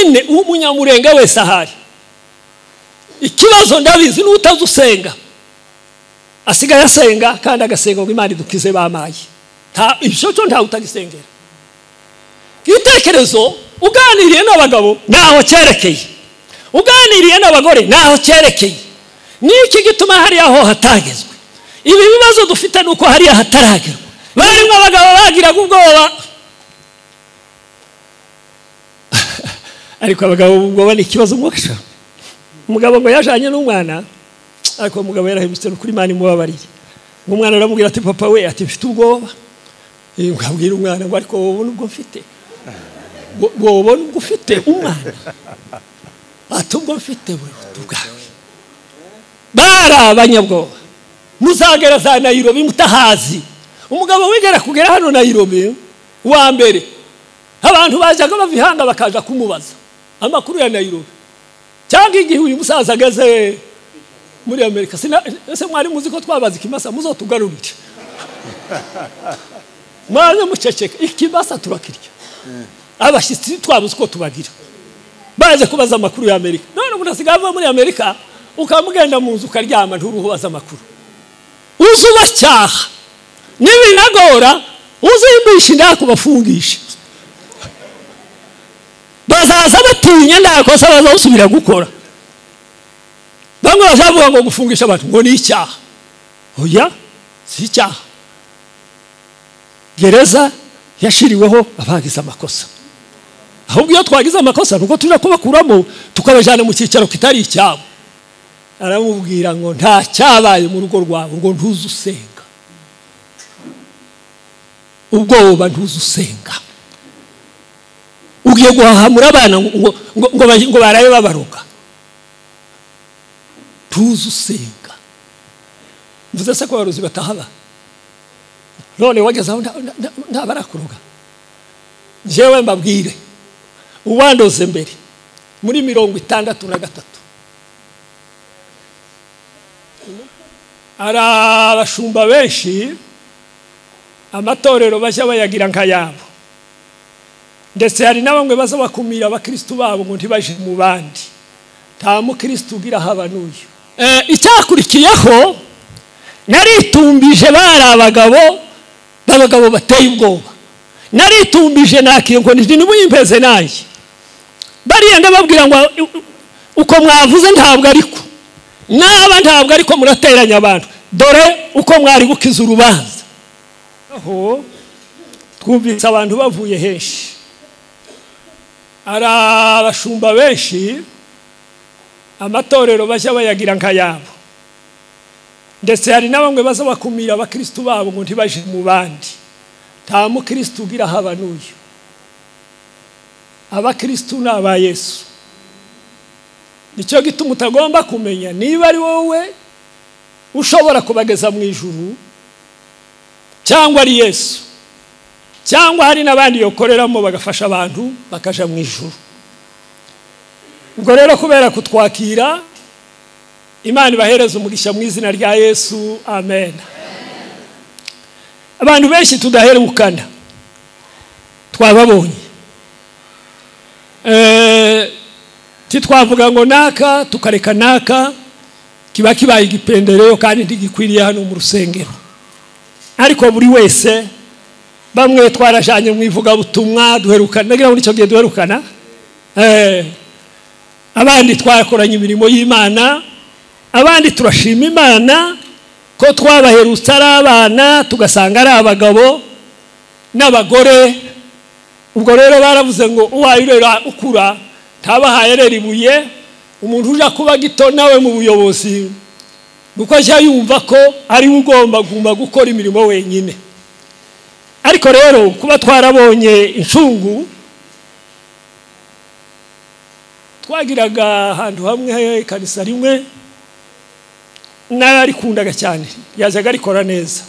Wenyine w'umunyamurenge wese ahari. Ikibazo ndabizi n'utazi usenga asigaye asenga kandi agasenga ngo Imana idukize bamaye. Nta ibyo cyo nta utagisengera. Igitekerezo uganiriye n'abagabo naho cyerekeye, uganiriye n'abagore naho cyerekeye. Niki gituma hari aho hatagezwe? Ibi bibazo dufite nuko hari ahataragerwa. Barimo abagabo bagiraga ubwoba, ariko abagabo ubwoba ni ikibazo mwokisha. Umugabo ngo yajanye n'umwana, ariko umugabo yarahemutse kuri Imana imubabariye. Umwana aramubwira ati papa we, ati mfite ubwoba. Ngabwira umwana ngo ariko wowe nubwo mfite, wowe nubwo ufite umwana, ati ubwo mfite we ubwawe. Bari abanyabwoba. Muzagera za Nairobi mutahazi. Umugabo wigera kugera hano Nairobi wa mbere, abantu bajyaga bavihanga bakaja kumubaza amakuru ya Nairobi. Cyangwa igihe uyu musaza ageze muri Amerika, ese mwari muzi ko twabaza ikimasa muzotugarurire? Mwaze muceceka, ikimasa turakirya. Abashyitsi twabuze uko tubagira, baje kubaza amakuru ya Amerika. None umuntu asigaye ava muri Amerika ukamugenda mu nzu ukaryama nturuhubaza amakuru. Uzubacyaha nibinagora uzimbisha ndakubafungisha. Bazaza batinya ndakosa bazosubira gukora. Bamwe bazavuga ngo gufungisha abantu ngo ni icyaha. Oya, si icyaha. Gereza yashiriweho abagize amakosa. Ahubwo iyo twagize amakosa nuko tuja kubakuramo tukabajana mu cyicaro kitari icyabo. Aramubwira ngo nta cyabaye mu rugo rwawe ngo ntuze usenga. Ubwoba ntuze usenga. Ugiye guhahamura abana ngo barabe babaroga. Tuze usenga. Mvuze se ko abarozi batahaba? None wageze aho ntabarakuroga. Jewe mbabwire, uwandoze mbere muri 63 ari abashumba benshi amatorero bajya bayagira nkayabo, ndetse hari n'abamwe baza bakumira abakristu babo ngo ntibaje mu bandi. Nta mukristu ugira haba n'uyu. Icyakurikiyeho naritumbije, bari abagabo b'abagabo bateye ubwoba. Naritumbije nakiye ngo ntimuyimpeze nanjye. Bariya ndababwira ngo uko mwavuze ntabwo ariko, naba ntabwo ariko murateranya abantu, dore uko mwari gukiza urubanza. Aho twumvise abantu bavuye henshi, ari abashumba benshi amatorero bajya bayagira nkayabo, ndetse hari n'abamwe baza bakumira abakristu babo ngo ntibaje mu bandi. Nta mukristu ugira haba n'uyu. Abakristu ni aba Yesu. Nicyo gituma utagomba kumenya niba ari wowe ushobora kubageza mu ijuru cyangwa ari Yesu, cyangwa hari n'abandi yokoreramo bagafasha abantu bakaja mu ijuru. Ubwo rero kubera kutwakira, Imana ibahereza umugisha mu izina rya Yesu, amen. Abantu benshi tudaherukana twababonye, titwavuga ngo naka tukareka naka, kiba kibaye igipendereo kandi ntigikwiriye hano mu rusengero. Ariko buri wese, bamwe twarajanye mu ivugabutumwa duherukana, nagira ngo nicyo gihe duherukana, abandi twakoranye imirimo y'Imana, abandi turashima Imana ko twabaherutse ari abana tugasanga ari abagabo n'abagore. Ubwo rero baravuze ngo uwaye urera ukura ntabahaye rero ibuye. Umuntu uja kuba gito nawe mu buyobozi nuko ajya yumva ko ari ugomba guma gukora imirimo wenyine. Ariko rero kuba twarabonye incungu, twagiraga ahantu hamwe kanisa rimwe nararikundaga cyane, yazaga arikora neza.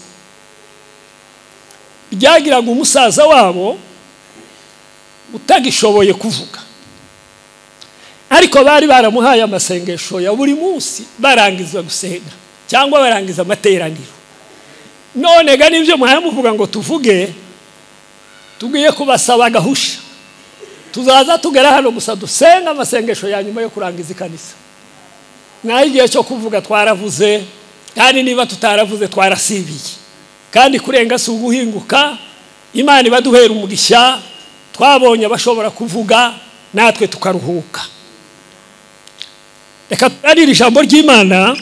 Ryagiraga umusaza wabo utagishoboye kuvuga, ariko bari baramuhaye amasengesho ya buri munsi barangiza gusenga cyangwa barangiza amateraniro. None ga nibyo muhaye muvuga ngo tuvuge, tugiye kubasaba gahusha, Tuzaza tugera hano gusa dusenga amasengesho ya nyuma yo kurangiza ikanisa. Naho igihe cyo kuvuga twaravuze, kandi niba tutaravuze twarasibiye. Kandi kurenga si uguhinguka, Imana ibaduhera umugisha, twabonye abashobora kuvuga natwe tukaruhuka. Reka tuganire ijambo ry'Imana.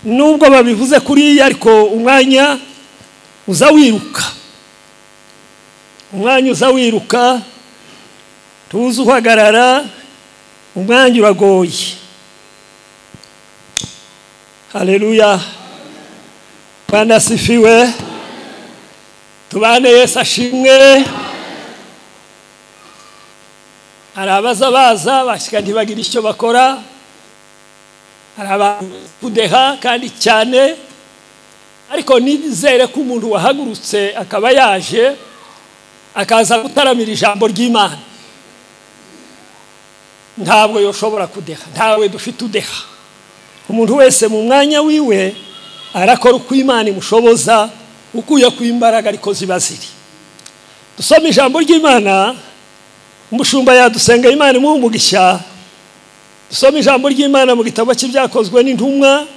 Nubwo babivuze kuriya, ariko umwanya uza wiruka. Umwanya uza wiruka, tuzi uhagarara, umwanya uragoye. Haleluya. Bwana asifiwe. Tubane, Yesu ashimwe. Hari abaza baza bashyika ntibagira icyo bakora, hari abantu kudeha kandi cyane, ariko nizere ko umuntu wahagurutse akaba yaje akaza gutaramira ijambo ry'Imana ntabwo yoshobora kudeha. Ntawe dufite udeha. Umuntu wese mu mwanya wiwe arakora uko Imana imushoboza, ukuye ku imbaraga ariko ziba ziri. Dusome ijambo ry'Imana. Umushumba yadusenga, Imana imuhe umugisha. Dusome ijambo ry'Imana mu gitabo cy'ibyakozwe n'intumwa,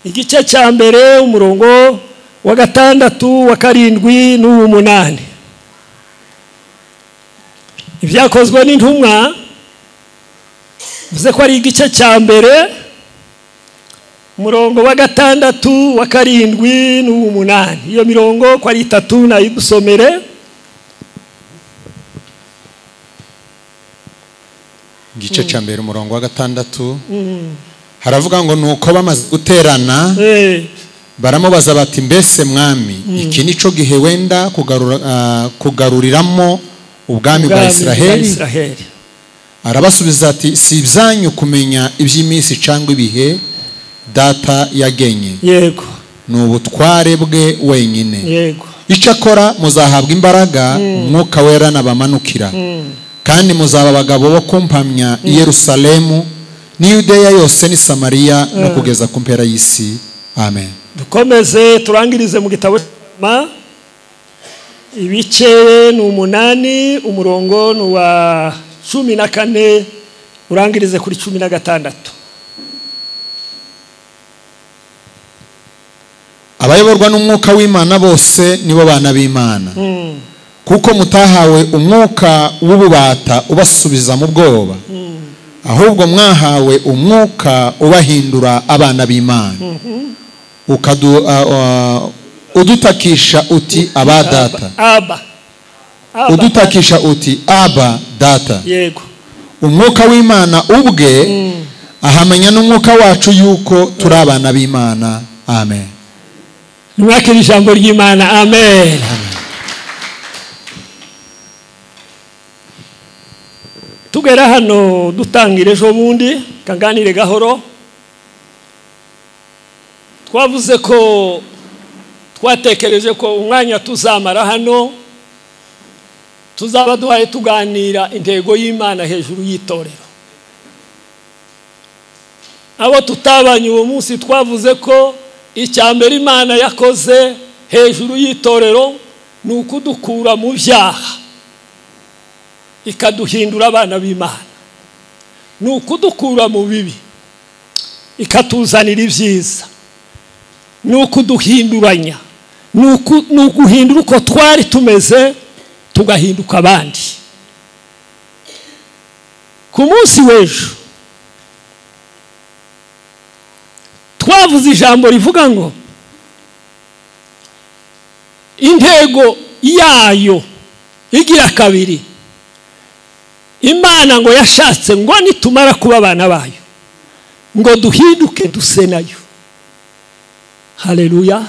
igice cya mbere, umurongo wa 6, wa 7 n'uw'umunani. Ibyakozwe n'intumwa bivuze ko ari igice cya mbere, umurongo wa 6, wa 7 n'uw'umunani. Iyo mirongo ko ari itatu nayidusomere. Igice cya mbere, umurongo wa 6, haravuga ngo nuko bamaze guterana baramubaza bati mbese mwami, iki nico gihe wenda kugaruriramo ubwami bwa Israheli? Arabasubiza ati si ibyanyu kumenya iby'iminsi cyangwa ibihe data yagenye. Yego. Ni ubutware bwe wenyine. Yego. Icyakora muzahabwa imbaraga, umwuka wera nabamanukira, kandi muzaba abagabo bo kumpamya i Yerusalemu n'i Yudeya yose n'i Samariya no kugeza ku mpera y'isi. Amen. Dukomeze turangirize mu gitabo ma ibice ni 8, umurongo ni wa 14, urangirize kuri 16. Abayoborwa n'umwuka w'Imana bose nibo bana b'Imana. Kuko mutahawe umwuka w'ububata ubasubiza mu bwoba, ahubwo mwahawe umwuka ubahindura abana b'Imana. Udutakisha uti aba data. Aba. Udutakisha uti aba data. Yego. Umwuka w'Imana ubwe ahamenya n'umwuka wacu yuko turi abana b'Imana. Amen. Nimwakire ijambo ry'Imana. Amen. Tugera hano dutangira ejo bundi kanganire gahoro. Twavuze ko twatekereje ko umwanya tuzamara hano tuzaba duhaye tuganira intego y'Imana hejuru y'itorero. Abo tutabanye uwo munsi twavuze ko icya mbere Imana yakoze hejuru y'itorero ni ukudukura mu byaha ikaduhindura abana b'Imana, ni ukudukura mu bibi ikatuzanira ibyiza, ni ukuduhinduranya, ni ukuhindura uko twari tumeze tugahinduka abandi. Ku munsi w'ejo twavuze ijambo rivuga ngo intego yayo igira kabiri, Imana ngo yashatse ngo nitumara kuba abana bayo ngo duhinduke duse nayo. Haleluya.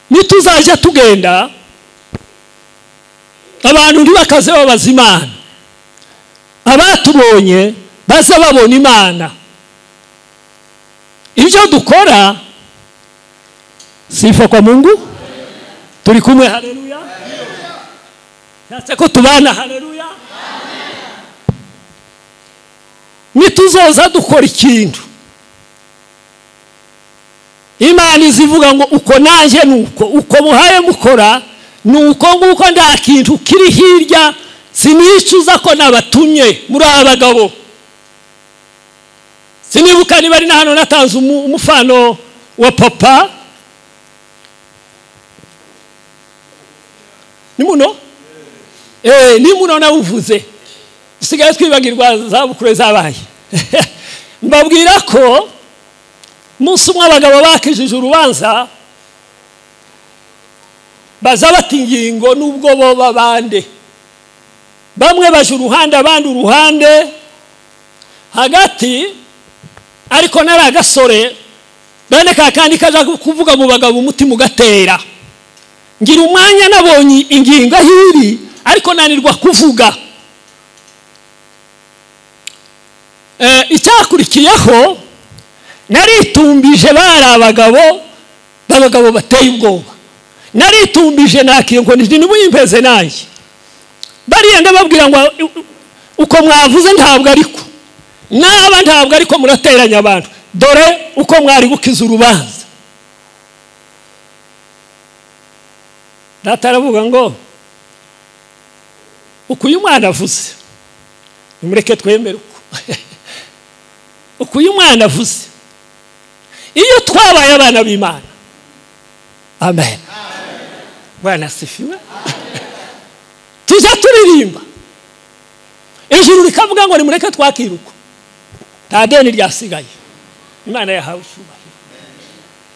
Nituzajya tugenda abantu ntibakaze babaza Imana, abatubonye baza babona Imana. Ibyo dukora sifa kwa Mungu. Turi kumwe. Haleluya. Natse ko tubana. Haleluya. Nituzoza dukora ikintu Imana izivuga ngo uko naje nuko uko muhaye mukora nuko nguko nda kintu kiri hirya, sinicuza ko nabatumye muri abagabo. Sinibuka niba ari na hano natanze umufano wa papa. Ni muno? Ni muno nawuvuze. Sigaye twibagirwa zabukure zabaye. Mbabwira ko umunsi umwe abagabo bakijije urubanza baza bati ingingo nubwo bo babande, bamwe baje uruhande abandi uruhande hagati, ariko nari agasore bene kakandi kaja kuvuga mu bagabo umutima ugatera. Ngira umwanya nabonye ingingo hiri ariko nanirwa kuvuga. Icyakurikiyeho naritumbije bari abagabo b'abagabo bateye ubwoba. Naritumbije nakiye ngo nimuyimpeze nanjye. Bariya ndababwira ngo uko mwavuze ntabwo ariko naba ntabwo ariko murateranya abantu, dore uko mwari gukiza urubanza. Data aravuga ngo uko uyu mwana avuze nimureke twemere uko uko uyu mwana avuze. Iyo twabaye abana b'Imana, amen, Bwana asifiwe, tujya turirimba ijuru rikavuga ngo nimureke twakiruka, nta deni ryasigaye, Imana yahawe icyubahiro.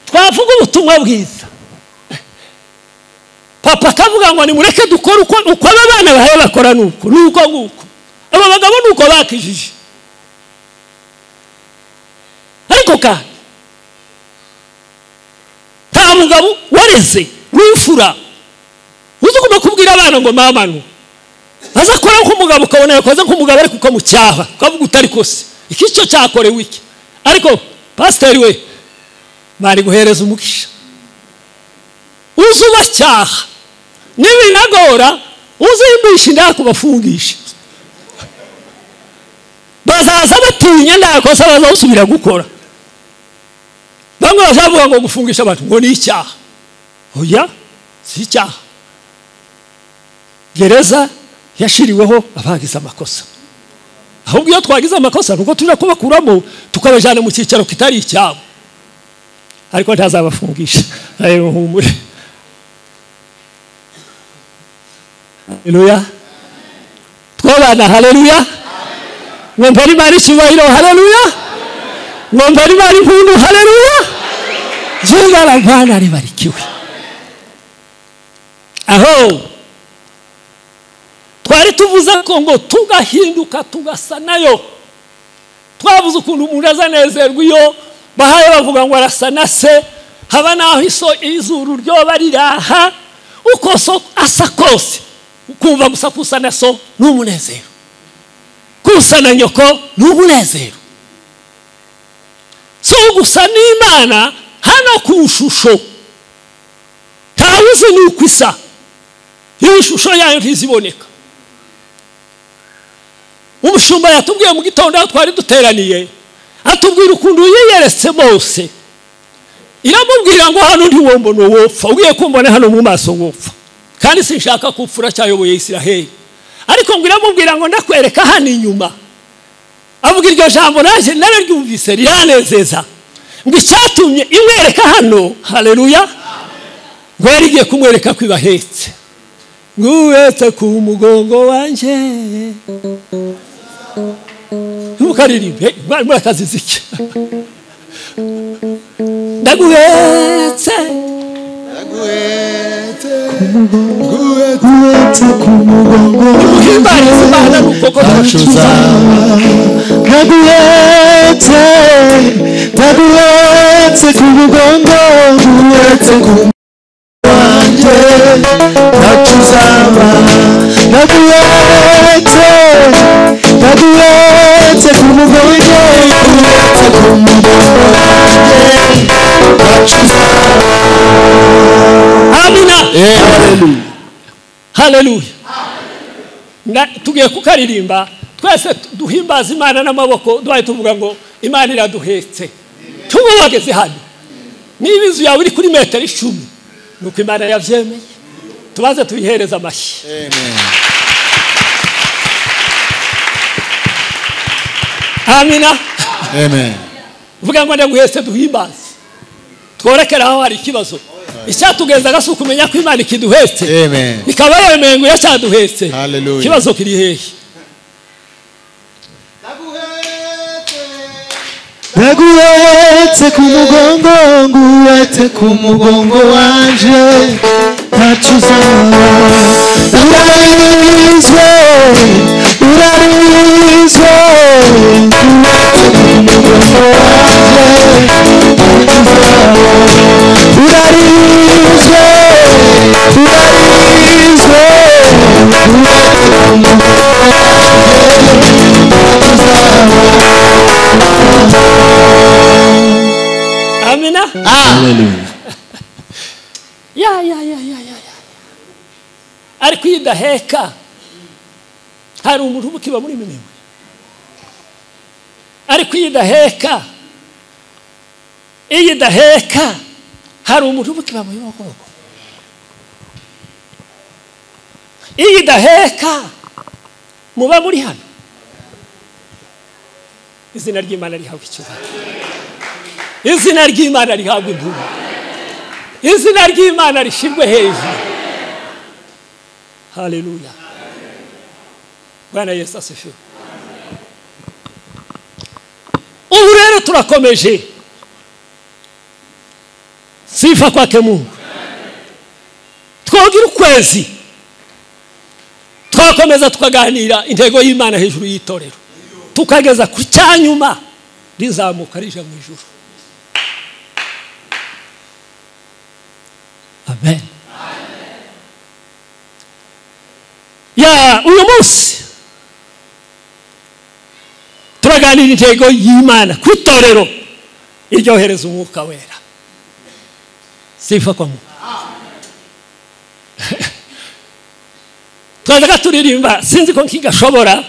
Twavuga ubutumwa bwiza, papa akavuga ngo nimureke dukore uko abana bahaye bakora, nuko nuko nguko aba bagabo nuko bakijije. Ariko kandi nta mugabo wareze w'imfura uzi ugomba kubwira abana ngo mama nu aza kora nk'umugabo, ukabona yakoze nk'umugabo ariko ukamucyaha ukavuga utari kose iki cyo cyakorewe iki. Ariko pasiteri we bari guhereza umugisha, uzi ubacyaha n'ibinagora uzimbisha ndakubafungisha, bazaza batinya ndakosa bazasubira gukora. Bamwe bazavuga ngo gufungisha abantu ngo ni icyaha. Oya, si icyaha. Gereza yashiriweho abagize amakosa. Ahubwo iyo twagize amakosa nuko tuja kubakuramo tukabajana mu cyicaro kitari icyabo. Ariko ntazabafungisha. Ayo humure. Haleluya. Twabana, haleluya. Mwumva Imana icyubahiro, haleluya. Mwumva Imana impundu, haleluya. Jina la Bwana libarikiwe. Aho twari tuvuze ko ngo tugahinduka tugasa nayo. Twavuze ukuntu umuntu azanezerwa iyo bahaye bavuga ngo arasa na se, haba naho iso izuru ryo bariraha uko so asa kose, ukumva gusa kusa na so n'umunezero, kusa na nyoko n'umunezero. So gusa n'Imana hano ku shusho tawuzi nuko isa, iyo shusho yayo ntiziboneka. Umushumba yatubwiye mu gitondo aho twari duteraniye, atubwira ukuntu yiyeretse Mose, iramubwira ngo hano ntiwombona wopfa, ugiye kumbona hano mu maso wopfa, kandi sinshaka kupfura cyayoboye Isiraheli. Ariko ngo iramubwira ngo ndakwereka hano inyuma. Avuga iryo jambo naje nararyumvise riranezeza, ngo icyatumye imwereka hano, haleluya, ngo yari igiye kumwereka ko ibahetse. Nguhetse ku mugongo wanje, ntukaririmbe murakaziza iki, ndaguhetse nguhetse ku mugongo, muhimbarize Imana nuko ko ndaguhetse, ndaguhetse ku mugongo, nguhetse ku wanjye ntacyo uzaba, ndaguhetse, ndaguhetse ku mugongo, nguhetse ku mugongo wanjye ntacyo uzaba. Amina, haleluya. Tugiye kukaririmba twese duhimbaza Imana n'amaboko, duhaye tuvuga ngo Imana iraduhetse. Tubageze hano Niba inzu yawe iri kuri metero 10 nuko Imana yavyemeye. Tubaze tuyihereza amashyi. Amen. Amina. Amen. Vuga ngo ndaguhetse duhimbaze. Tworekera aho hari ikibazo. Icyatugenzaga si ukumenya ko Imana ikiduhetse. Amen. Ikaba yemeye ngo yacyaduhetse. Hallelujah. Ikibazo kiri hehe? Ndaguhetse ku mugongo, nguhetse ku mugongo wanje, ntacyo uzaba. Urarizwe, urarizwe, nguhetse ku mugongo wanje, ntacyo uzaba. Urarizwe, urarizwe, nguhetse ku mugongo wanje, ntacyo uzaba. Amina. Hallelujah. Ya ya ya ya ya ya. Ariko idaheka hari umuntu ubukiba muri minwe. Ariko idaheka, idaheka hari umuntu ubukiba muri maboko. Idaheka muba muri hano. Izina ry'Imana rihabwa icyubahiro. Izina ry'Imana rihabwa impundu. Izina ry'Imana rishirwe hejuru. Haleluya. Bwana Yesu asifiwe. Ubu rero turakomeje. Sifa kwake Mungu. Twogira ukwezi. Twakomeza tukaganira intego y'Imana hejuru y'itorero. Tukageza ku cyanyuma rizamuka rija mu ijuru. Amen. Ya uyu munsi turaganira intego y'Imana ku itorero iryohereza umwuka wera. Sifa kwa Mungu. Twazaga turirimba sinzi ko nkigashobora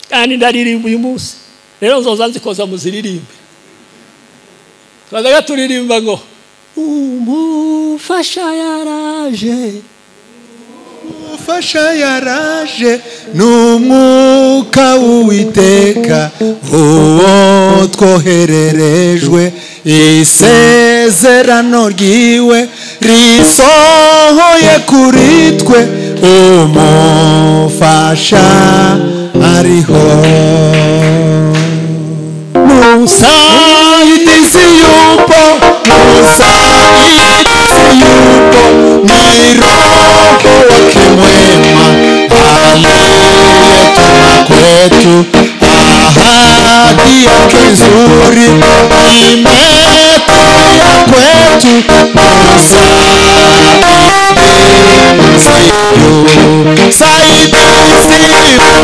kandi ndaririmba uyu munsi. Rero nzoza nzikoza muziririmbe. Twazaga turirimba ngo umufasha yaraje, umufasha yaraje, n'umwuka w'Uwiteka uwo twohererejwe, isezerano ryiwe risohoye kuri twe, umufasha ariho. Musaidizi yupo, musaidizi yupo, ni Roho wake mwema aliyetuma kwetu, ahadi yake nzuri imetimia kwetu. Musaidizi yupo, musaidizi yupo,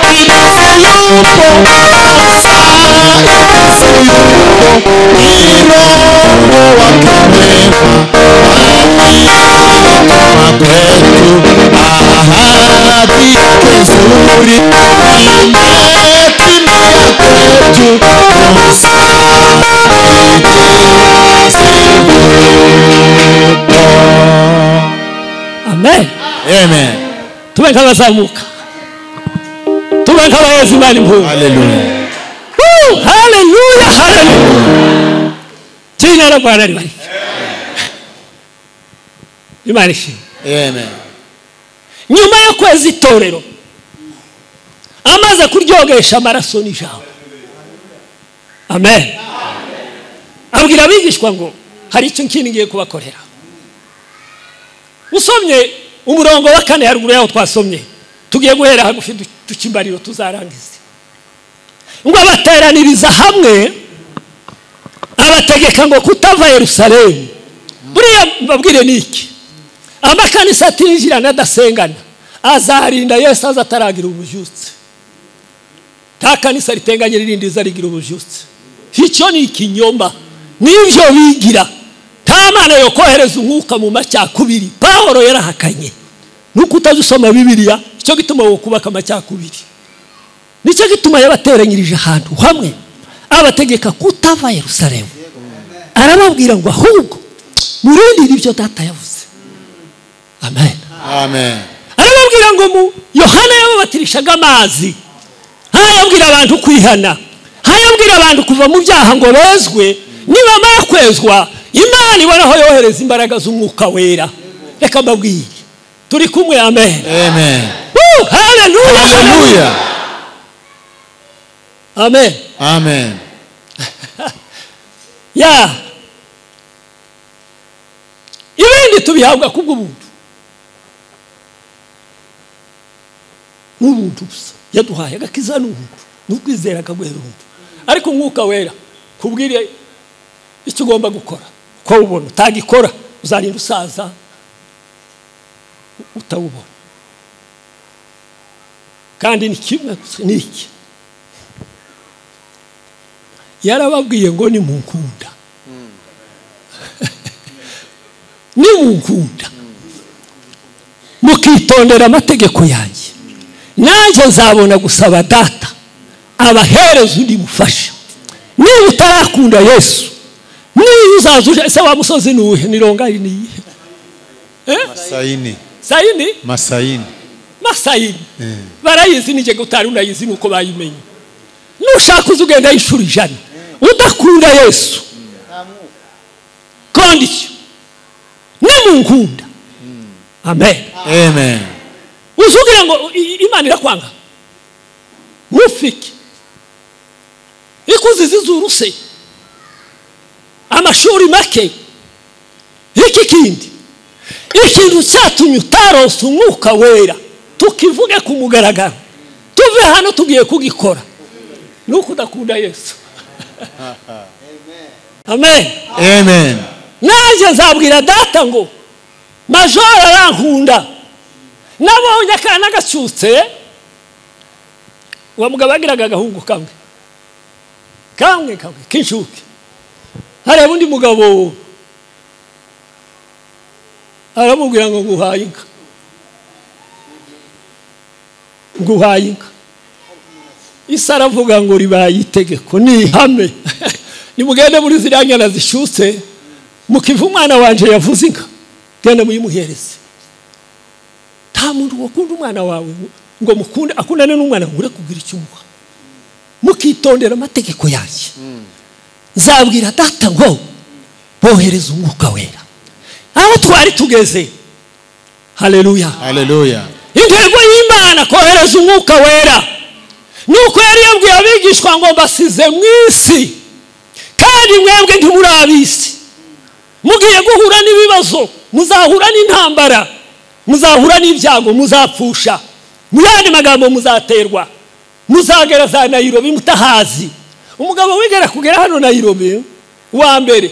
ni Roho wake mwema aliyetuma kwetu, ahadi yake nzuri imetimia kwetu. Musaidizi yupo. Amen. Amen. Tube nk'abazamuka. Tube nk'abayobozi Imana impundu. Hallelujah. Hallelujah, hallelujah. Jina la Bwana libariki. Imana ishimwe. Amen. Nyuma yo kweza itorero amaze kuryogesha amaraso n'ijambo. Amen. Abwira abigishwa ngo hari icyo ngiye kubakorera. Usomye umurongo wa 4 haruguru yaho twasomye. Tugiye guhera hagufi tukimbariro tuzarangiza. Ngo abateraniriza hamwe abategeka ngo kutava Yerusalemu. Buriya mbabwire niki? Amakanisa atinjirana adasengana azarinda Yesu azataragira ububyutse. Nta kanisa ritenganye ririndi zarigira ububyutse. Icyo ni ikinyoma. Nivyo bigira. Nta Mana yo kohereza umwuka mu macyakubiri. Pawulo yarahakanye. Nuko utazusoma Bibiliya icyo gituma wo kubaka amacyakubiri. Nicyo gituma yabateranyirije ahantu hamwe abategeka kutava Yerusalemu. Arababwira ngo ahubwo murindire ibyo data yavuze. Amen. Amen. Arababwira ngo mu Yohana yababatirishaga amazi, hayabwira abantu kwihana, hayabwira abantu kuva mu byaha ngo bezwe. Nibamara kwezwa, Imana ibonaho yohereza imbaraga z'umwuka wera. Reka mbabwire, turi kumwe. Amen. Amen. Hallelujah. Hallelujah. Amen. Amen. Ya ibindi tubihabwa kubw'ubuntu, n'ubuntu gusa yaduhaye. Agakiza n'ubuntu, n'ukwizera akaguhera ubuntu. Ariko umwuka wera kubwire icyo ugomba gukora, ko ubona utagikora uzarinda usaza utawubona. Kandi ni kimwe gusa, ni iki yarababwiye ngo nimunkunda, nimunkunda mukitondera amategeko yanjye, nanjye nzabona gusaba data abahereza undi mufasha. Niba utarakunda Yesu, niba uzaza uje ese wa musozi ni uwuhe? Ni Rongai ni iyihe? Masayini. Sayini? Masayini. Masayini. Barayizi, nije utari unayizi nuko bayimenye. Nushaka uza ugenda inshuro 100 udakunda Yesu, condition nimunkunda. Amen. Amen. Uzugira ngo Imana irakwanga, mufike ikuzi zizuruse amashuri make, iki kindi ikintu cyatumye utaronsa umwuka wera, tukivuge ku mugaragaro, tuve hano tugiye kugikora, nuko udakunda Yesu. Amen. Amen. Nanjye nzabwira data ngo majoro arankunda. Nabonye akana gacutse, uwo mugabo yagiraga agahungu kamwe kamwe kamwe k'inshuke. Hareba undi mugabo aramubwira ngo nguhaye inka, nguhaye inka. Isi aravuga ngo ribaye itegeko, ni ihame. Nimugende muri ziriya nyana zishutse, mukiva umwana wanje yavuze inka, genda muyimuhereze. Nta muntu wakunda umwana wawe ngo mukunde akundane n'umwana ngo ure kugira icyo umuha. Mukitondera amategeko yanjye, nzabwira data ngo bohereze umwuka wera. Aho twari tugeze. Haleluya. Haleluya. Intego y'Imana kohereza umwuka wera, nuko yari yabwiye abigishwa ngo mbasize mu isi, kandi mwebwe ntimuri ab'isi. Mugiye guhura n'ibibazo, muzahura n'intambara, muzahura n'ibyago, muzapfusha, mu yandi magambo muzaterwa, muzagera za Nairobi mutahazi. Umugabo wigera kugera hano Nairobi wa mbere,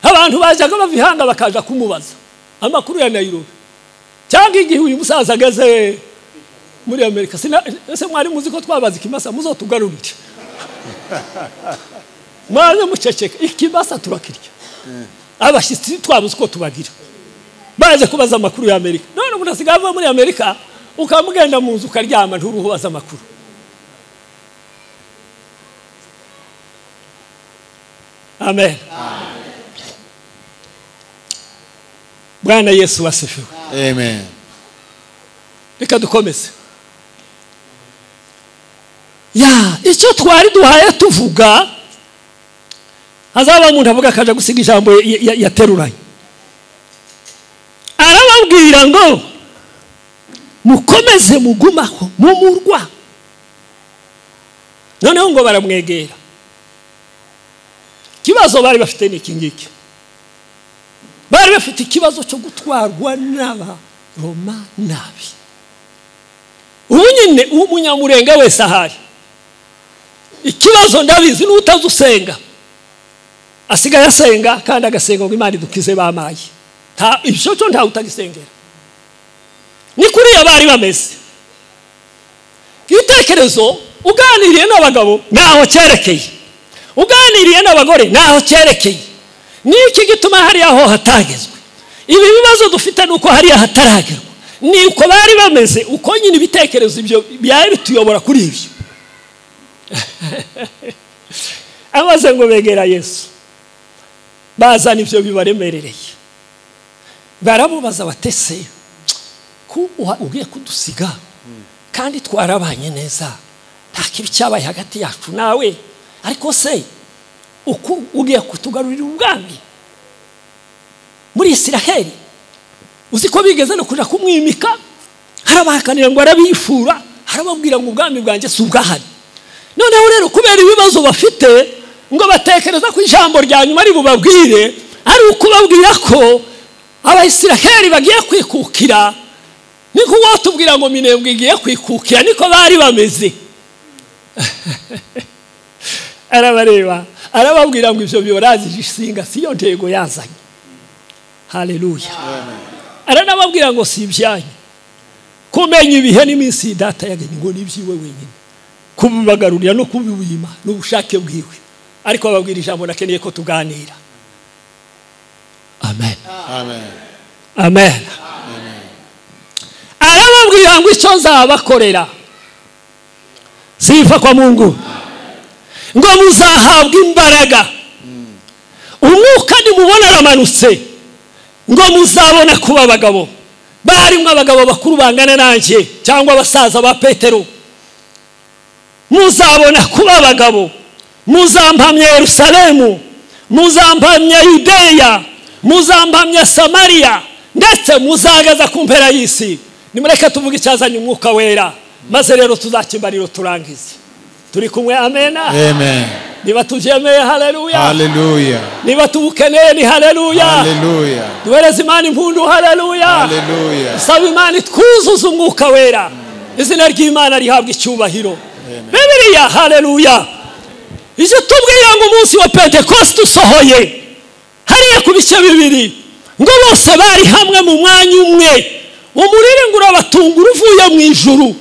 abantu bajyaga bava ihanga bakaja kumubaza amakuru ya Nairobi. Cyangwa igihe uyu musaza ageze muri Amerika, ese mwari muzi ko twabaza ikimasa, muzotugarurire. Mwaze muceceka, ikimasa turakirya. Abashyitsi twabuze uko tubagira, baje kubaza amakuru ya Amerika. None umuntu asigaye ava muri Amerika, ukamugenda mu nzu ukaryama nturuhubaza amakuru. Amen. Bwana Yesu asifiwe. Amen. Reka dukomeze. Ya icyo twari duhaye tuvuga, hazaba umuntu avuga akaja gusiga ijambo yateruranye. Arababwira ngo mukomeze mugumaho mu murwa. Noneho ngo baramwegera. Ikibazo bari bafite ni iki ngiki. Bari bafite ikibazo cyo gutwarwa n'Abaroma nabi. Ubu nyine umunyamurenga wese ahari, ikibazo ndabizi n'utazi usenga asigaye asenga, kandi agasenga ngo Imana idukize bamaye. Ibyo cyo ntawe utagisengera. Ni kuriya bari bameze. Igitekerezo uganiriye n'abagabo naho cyerekeye, uganiriye n'abagore naho cyerekeye. Niki gituma hariya aho hatagezwe? Ibi bibazo dufite nuko hariya hataragerwa. Ni uko bari bameze, uko nyine ibitekerezo ibyo byari bituyobora kuri ibyo. Amaze ngo begera Yesu, Bazana ibyo bibaremerereye. Baramubaza batese ku ugiye kudusiga kandi twarabanye neza, nta kibi cyabaye hagati yacu nawe, ariko se uku ugiye kutugarurira ubwami muri Isiraheli? Uzi ko bigeze no kuja kumwimika, harabahakanira ngo arabifura, harababwira ngo ubwami bwanjye si ubwahari. Noneho rero kubera ibibazo bafite ngo batekereza ko ijambo rya nyuma ari bubabwire ari ukubabwira ko Abayisiraheli bagiye kwikukira. Niko watubwira ngo Minembwe igiye kwikukira, niko bari bameze. Arabareba arababwira ngo ivyo biyorazi isinga siyo ntego yazanye. Haleluya. Aranababwira ngo si ibyanyu kumenya ibihe n'iminsi data yagenye, ngo nibyiwe wenyine kubibagarurira no kubiwima n'ubushake bwiwe. Ariko ababwira ijambo nakeneye ko tuganira. Amen. Amen. Amen. Arababwira ngo icyo nzabakorera, sifa kwa Mungu, ngo muzahabwa imbaraga. Umwuka nimubona aramanutse, ngo muzabona kuba abagabo. Barimo abagabo bakuru bangana nanjye cyangwa abasaza ba Petero. Muzabona kuba abagabo, muzampamya Yerusalemu, muzampamya Yudeya, muzampamya Samaria, ndetse muzagaza ku mpera y'isi. Nimureke tuvuge icyazanye umwuka wera, maze rero tuzakimbariro turangize. Turi kumwe? Amena. Amen. Niba tubyemeye, haleluya. Haleluya. Niba tubukeneye ni haleluya. Haleluya. Duhereze Imana impundu, haleluya. Haleluya. Saba Imana itwuzuze umwuka wera. Izina ry'Imana rihabwa icyubahiro. Bibiliya, haleluya, ije tubwira ngo umunsi wa Pentekoste usohoye, hariya ku bice bibiri, ngo bose bari hamwe mu mwanya umwe. Umuriro ngo urabatungura uvuye mu ijuru,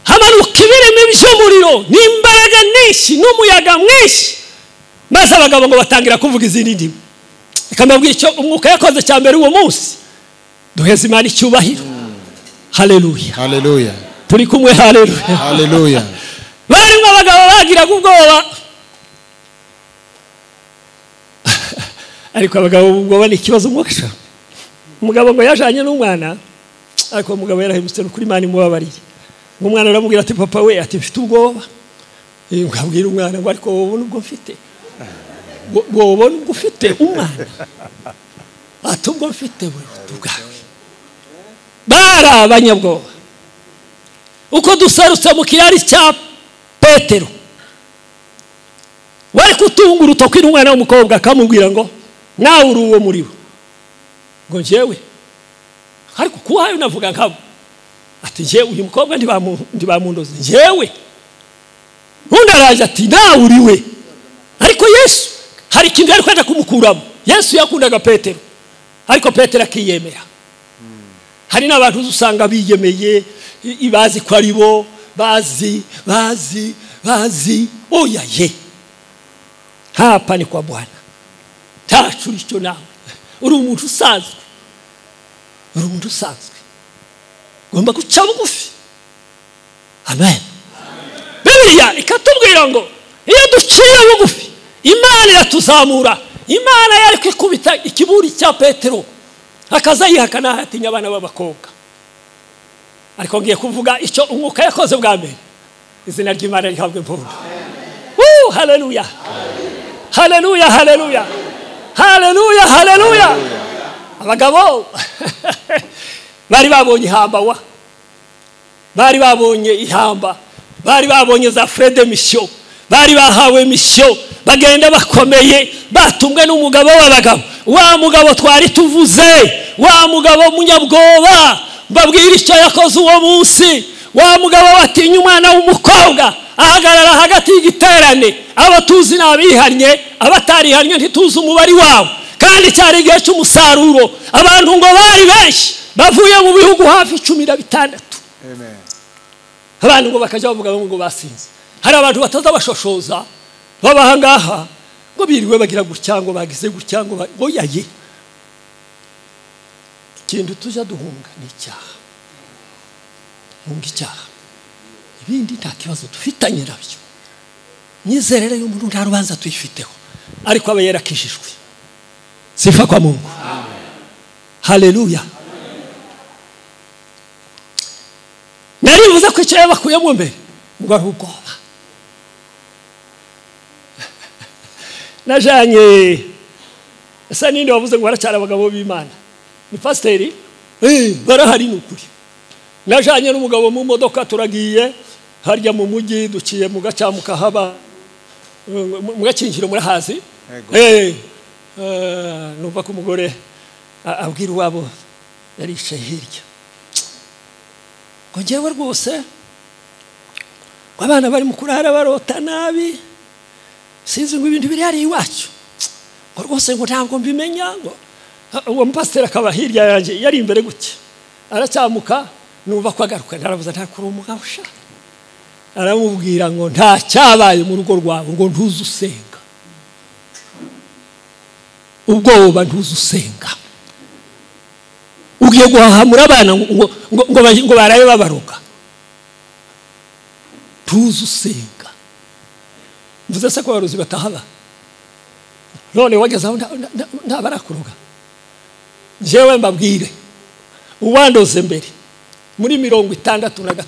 hamanuka ibirimi by'umuriro n'imbaraga nyinshi n'umuyaga mwinshi, maze abagabo ngo batangira kuvuga izindi ndimi. Reka mbabwire icyo umwuka yakoze cya mbere uwo munsi. Duheze Imana icyubahiro. Haleluya. Haleluya. Turi kumwe? Haleluya. Haleluya. Barimo abagabo bagiraga ubwoba, ariko abagabo ubwoba ni ikibazo. Umwuka, umugabo ngo yajanye n'umwana, ariko umugabo yarahemutse kuri Imana imubabarire. Umwana aramubwira ati papa we, ati mfite ubwoba. Ngabwira umwana ngo ariko wowe ubwo mfite, wowe ubwo ufite umwana, ati ubwo mfite bwawe. Bari abanyabwoba. Uko dusarutse mu kirari cya Petero, wari kutunga urutoki n'umwana w'umukobwa akamubwira ngo nawe uri uwo muri bo, ngo njyewe ariko kuhayo navuga nkabo, ati njyewe uyu mukobwa ntibamundoze njyewe. Undi araje ati nawe uri we. Ariko Yesu hari ikintu yari kwenda kumukuramo. Yesu yakundaga Petero, ariko Petero akiyemera. Hari n'abantu usanga biyemeye, bazi ko ari bo, bazi bazi bazi. Oya ye, hapa ni kwa Bwana, ntacyo icyo nawe uri umuntu usanzwe, uri umuntu usanzwe, ugomba guca bugufi. Amen. Bibiliya ikatubwira ngo iyo duciye bugufi Imana iratuzamura. Imana yari kwikubita ikiburi cya Petero akaza yihakana atinya abana b'abakobwa. Ariko ngiye kuvuga icyo umwuka yakoze bwa mbere. Izina ry'Imana rihabwe impundu. Haleluya. Haleluya, haleluya. Haleluya, haleluya. Abagabo bari babonye ihamba wa, bari babonye ihamba, bari babonye za frais de mission, bari bahawe mission, bagenda bakomeye, batumwe n'umugabo w'abagabo. Wa mugabo twari tuvuze, wa mugabo munyabwoba, mbabwira icyo yakoze uwo munsi. Wa mugabo watinya umwana w'umukobwa ahagarara hagati y'igiterane, abatuzi n'abihannye, abatarihannye ntituzi umubare wabo. Kandi cyari igihe cy'umusaruro, abantu ngo bari benshi bavuye mu bihugu hafi 16. Amen. Abantu ngo bakajya bavuga ngo basinze. Hari abantu bataza bashoshoza baba ngaha ngo biriwe bagira gutya ngo bagize gutya ngo oyaye. Ikintu tuja duhunga ni icyaha. Hunga icyaha, ibindi nta kibazo dufitanye nabyo. Myizerere y'umuntu nta rubanza tuyifiteho, ariko aba yarakijijwe. Sifa kwa Mungu. Haleluya. Narivuze ko icyo yabakuyemo mbere ngo ari ubwoba. Najanye esa ninde wavuze ngo baracyari abagabo b'Imana? Ni pasiteri? Barahari ni ukuri. Najanye n'umugabo mu modoka turagiye harya mu mujyi, duciye mu gacamuka haba mu gakinjiro murahazi. Numva ko umugore abwira uwabo yaricaye hirya ngo njyewe rwose ngo abana bari mu kurara barota nabi, sinzi ngo ibintu biri hariya iwacu, ngo rwose ngo ntabwo mbimenya. Ngo uwo mupasiteri akaba hirya yanjye yari imbere gutya, aracyamuka numva ko agaruka, naravuze ntakuri umugabo sha. Aramubwira ngo nta cyabaye mu rugo rwawe, ngo ntuze usenga. Ubwoba ntuze usenga. Ugiye guhahamura abana ngo baraye babaroga. Ntuze usenga. Mvuze se ko abarozi batahaba? None wageze aho ntabarakuroga. Jewe mbabwire, uwandoze mbere muri 63,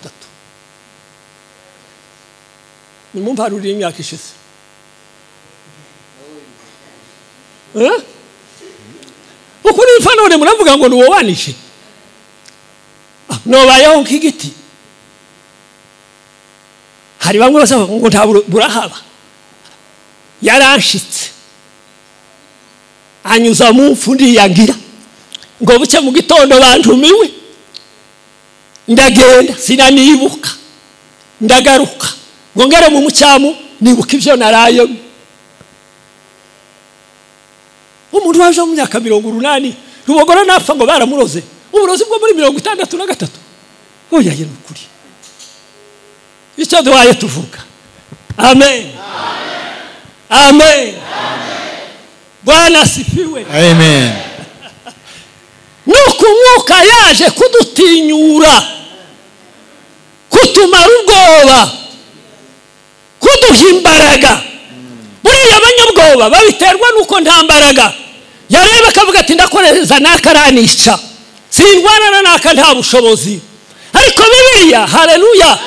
nimumparurire imyaka ishize. Ukuri ipfa none muravuga ngo nuwo wanishe. Nobayeho nk'igiti. Hari bamwe basaba ngo nta burahaba. Yaranshitse anyuza mu mfu ndiyangira, ngo buce mu gitondo bantumiwe, ndagenda sinanibuka, ndagaruka ngo ngere mu mucyamu nibuka ibyo narayemo. Umuntu waje mu myaka 80 rubogora napfa ngo baramuroze, uburozi bwo muri 63. Oya ye nukuri. Icyo duhaye tuvuga. Amen. Amen. Bwana asifiwe. Amen. Nuko umwuka yaje kudutinyura, kutumara ubwoba, kuduha imbaraga. Buriya abanyabwoba babiterwa nuko nta mbaraga. Yareba akavuga ati ndakoreza nakaranisha, sindwana na naka nta bushobozi. Ariko Bibiliya, haleluya,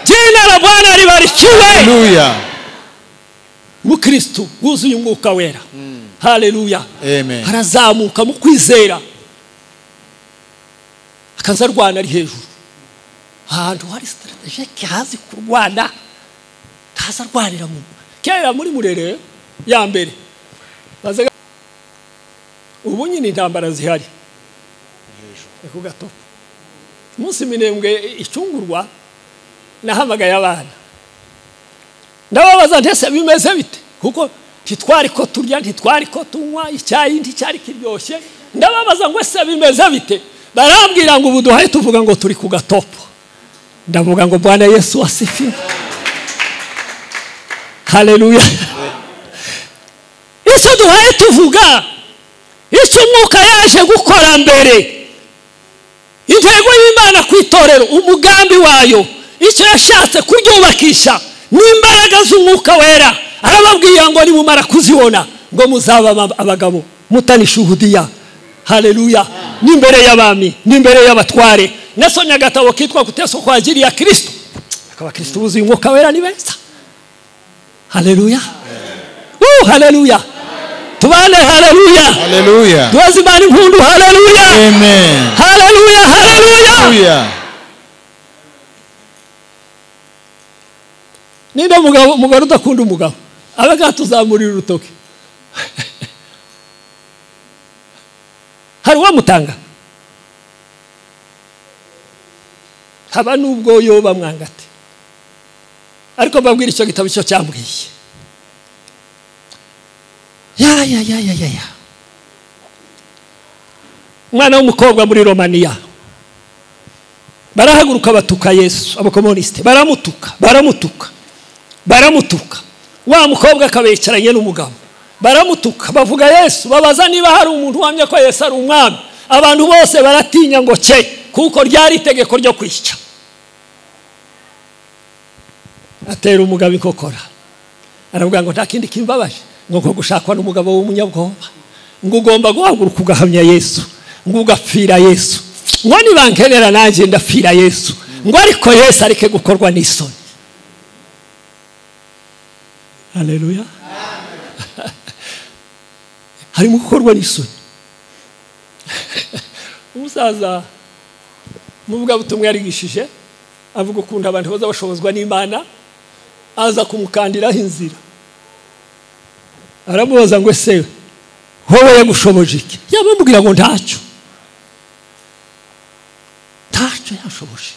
jina la Bwana libarikiwe. Haleluya. Mukristo wuzuye umwuka wera. Haleluya. Amen. Arazamuka mu kwizera, akaza arwana ari hejuru. Ahantu hari strategic hazi kurwana, ntaza arwanira mu kera muri Murere ya mbere. Bazaga ubu nyine intambara zihari hejuru ku gatopo. Umunsi Minembwe icungurwa nahamagaye abana, ndababaza ntese bimeze bite, kuko ntitwari ko turya, ntitwari ko tunywa icyayi, nticyari kiryoshye. Ndababaza ngo ese bimeze bite, barambwira ngo ubu duhaye tuvuga ngo turi ku gatopo. Ndavuga ngo Bwana Yesu asifiwe. Haleluya. Icyo duhaye tuvuga, icyo umwuka yaje gukora mbere, intego y'Imana ku itorero, umugambi wayo, icyo yashatse kuryubakisha n'imbaraga z'umwuka wera. Arababwira ngo nimumara kuzibona ngo muzaba abagabo mutanishuhudia. Haleluya. N'imbere y'abami, n'imbere y'abatware. Nasomye agatabo kitwa Kuteswa kwa ajili ya Kristo. Akaba Kristo wuzuye umwuka wera ni beza. Haleluya. Haleluya. Tubane haleluya. Haleluya. Duhaze Imana impundu. Haleluya. Amen. Haleluya. Haleluya. Haleluya. Ninde mugabo umugore udakunda umugabo abaga tuzamurira urutoki? Hari uwamutanga? Haba nubwo yoba mwangate. Ariko mbabwira icyo gitabo cyo cyambwiye. Ya ya ya ya ya. Umwana w'umukobwa muri Romania barahaguruka batuka Yesu, abakomuniste baramutuka, baramutuka, baramutuka. Wa mukobwa akabecaranye n'umugabo, baramutuka, bavuga Yesu, babaza niba hari umuntu wamye ko Yesu ari umwami. Abantu bose baratinya ngo cye, kuko ryari itegeko ryo kwica. Atera umugabo inkokora, aravuga ngo nta kindi kimbabaje ngo ko gushakwa n'umugabo w'umunyabwoba. Ngo ugomba guhaguruka ugahamya Yesu, ngo ugapfira Yesu, ngo nibankenera nanjye ndapfira Yesu, ngo ariko Yesu areke gukorwa n'isoni. Haleluya. Harimo gukorwa n'isoni. Umusaza muvugabutumwa yarigishije avuga ukuntu abantu baza bashobozwa n'Imana, aza kumukandiraho inzira, aramubaza ngo ese wowe yagushoboje iki? Yamubwira ngo ntacyo, ntacyo yashoboje.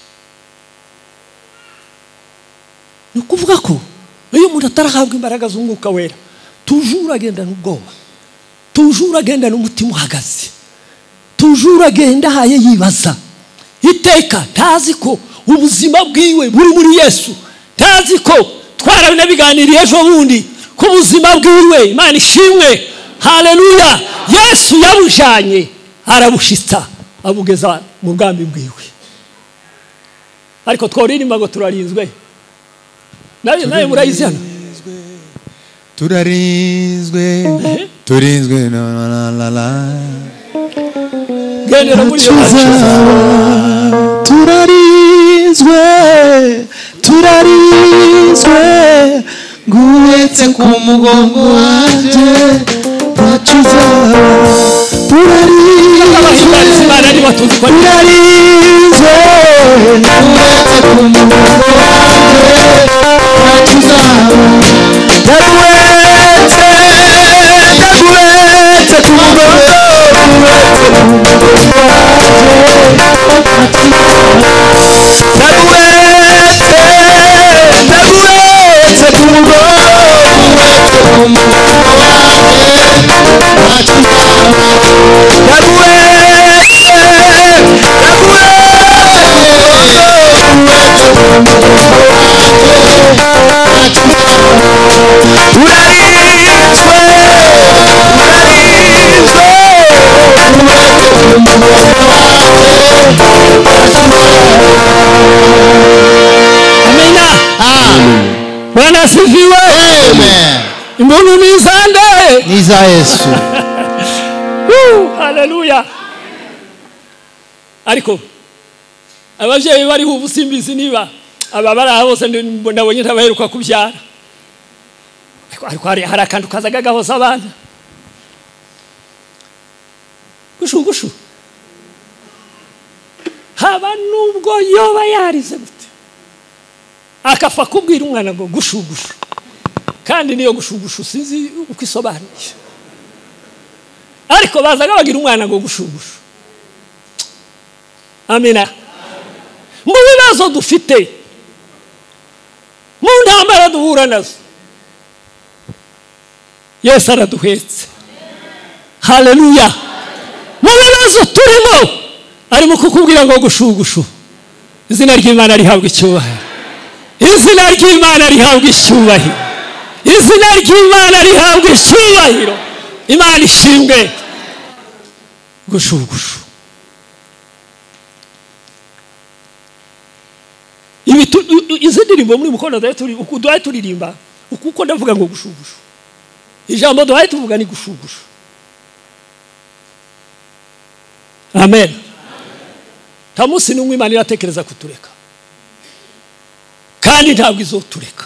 Ni ukuvuga ko iyo umuntu atarahabwa imbaraga z'umwuka wera, tujura agenda n'ubwoba, tujura agenda n'umutima uhagaze, tujura agenda ahaye yibaza iteka, ntazi ko ubuzima bwiwe buri muri Yesu, ntazi ko twarabinabiganiriye ejo bundi ko ubuzima bwiwe, Imana ishimwe, haleluya, Yesu yabujanye arabushitsa abugeza mu bwami bwiwe. Ariko tworirimba ngo turarinzwe. Nawe murayizi hano. Turarinzwe, turinzwe na la la la. Gendera muri yo. Turarinzwe, turarinzwe, nguhetse ku mugongo wanjye, ntacyo uzaba. Turarinzwe, turarinzwe, nguhetse ku mugongo wanjye, ntacyo uzaba. Ndaguhetse, ndaguhetse ku mugongo, nguhetse ku mugongo wanjye, ndaguhetse, ndaguhetse ku mugongo, nguhetse ku mugongo wanjye, ntacyo uzaba. Ndaguhetse, ndaguhetse ku mugongo, nguhetse ku mugongo wanjye, ntacyo uzaba. Urarinzwe, urarinzwe, nguhetse ku mugongo wanjye, ntacyo uzaba. Amina. Bwana asifiwe. Amen. Imbunu ni izande? Ni iza Yesu. Haleluya. Ariko abavyeyi bari ubu simbizi niba aba bari aho bose ndabonye ntabaheruka kubyara. Ariko hari akantu kazaga gahoza abana. Gushu gushu. Haba nubwo yoba yarize gute, akafa kubwira umwana ngo gushu gushu, kandi niyo gushu gushu sinzi uko isobanuye, ariko bazaga bagira umwana ngo gushu gushu. Amina. Mu bibazo dufite, mu ntambara duhura nazo, Yesu araduhetse. Haleluya. Mu bibazo turimo arimo kukubwira ngo gushu gushu. Izina ry'Imana rihabwa icyubahiro. Izina ry'Imana rihabwa icyubahiro. Izina ry'Imana rihabwa icyubahiro. Imana ishimwe. Gushu gushu. Izi ndirimbo muri mukono duhaye turirimba uko ndavuga ngo gushu gushu. Ijambo duhaye tuvuga ni gushu gushu. Amen. Nta munsi n'umwe Imana iratekereza kutureka, kandi ntabwo izotureka.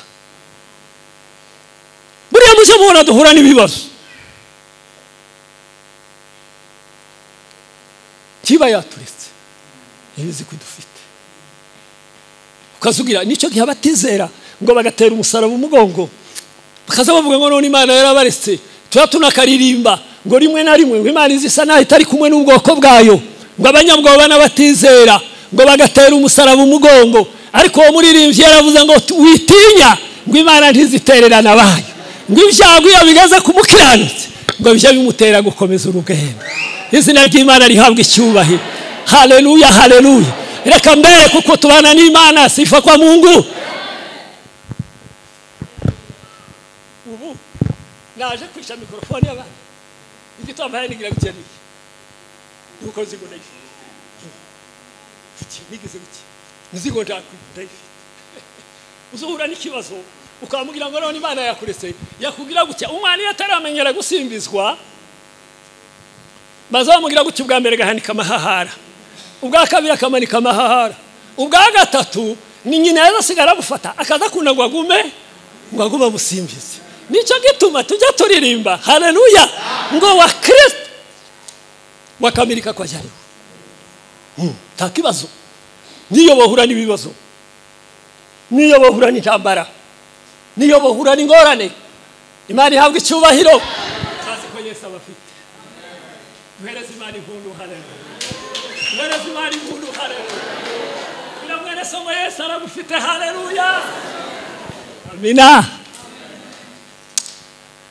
Buriya mujye mubona duhura n'ibibazo, kiba yaturetse ntibizi ko dufite. Ukazugira nicyo gihe abatizera ngo bagatera umusaraba umugongo, bakaza bavuga ngo none Imana yarabaretse. Tuba tunakaririmba ngo rimwe na rimwe ngo Imana izisa naho itari kumwe n'ubwoko bwayo, ngo abanyabwoba n'abatizera ngo bagatera umusaraba umugongo. Ariko uwo muririmbyi yaravuze ngo witinya, ngo Imana ntizitererana abayo, ngo ibyago iyo bigeze ku mukiranutsi ngo bijye bimutera gukomeza urugendo. Izina ry'Imana rihabwa icyubahiro. Haleluya, haleluya. Reka mbere kuko tubana n'Imana, sifa kwa Mungu. Ubu naje kwisha mikrofone y'abana, igitambara nigira gutya niki nuko nzigo ndayifite, nigeze gutya nzigo ndayifite. Uzuhura n'ikibazo ukamubwira ngo none Imana yakuretse, yakubwira gutya. Umwana iyo ataramenyera gusimbizwa Bazamugira gutyo ubwa mbere gahanika amahahara, ubwa kabiri akamanika amahahara, ubwa gatatu ni nyina yazasigara amufata akaza akunda ngo agume amusimbize. Nicyo gituma tujya turirimba haleluya ngo wa Kristo wakamirika kwa jaribu. Nta kibazo. Niyo bahura n'ibibazo, niyo bahura n'intambara, niyo bahura n'ingorane, Imana ihabwa icyubahiro. Kazi ko Yesu abafite. Duhereze Imana impundu, haleluya. Duhereze Imana impundu, haleluya. Biramwene somo Yesu aragufite, haleluya. Amina.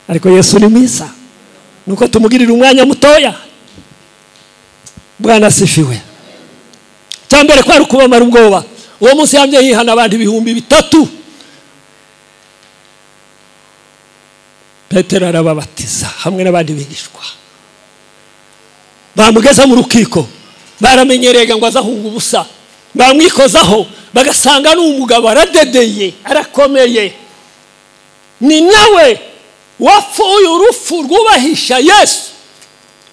Ariko Yesu ni mwiza, nuko tumugirira umwanya mutoya. Bwana asifiwe. Cyambere kwari kubamara ubwoba. Uwo munsi yamye yihana abantu 3000. Petero arababatiza hamwe n'abandi bigishwa. Bamugeza mu rukiko, baramenyerega ngo azahunga ubusa. Bamwikozaho bagasanga n'umugabo aradedeye, arakomeye. Ni nawe wapfuye urupfu rwubahisha Yesu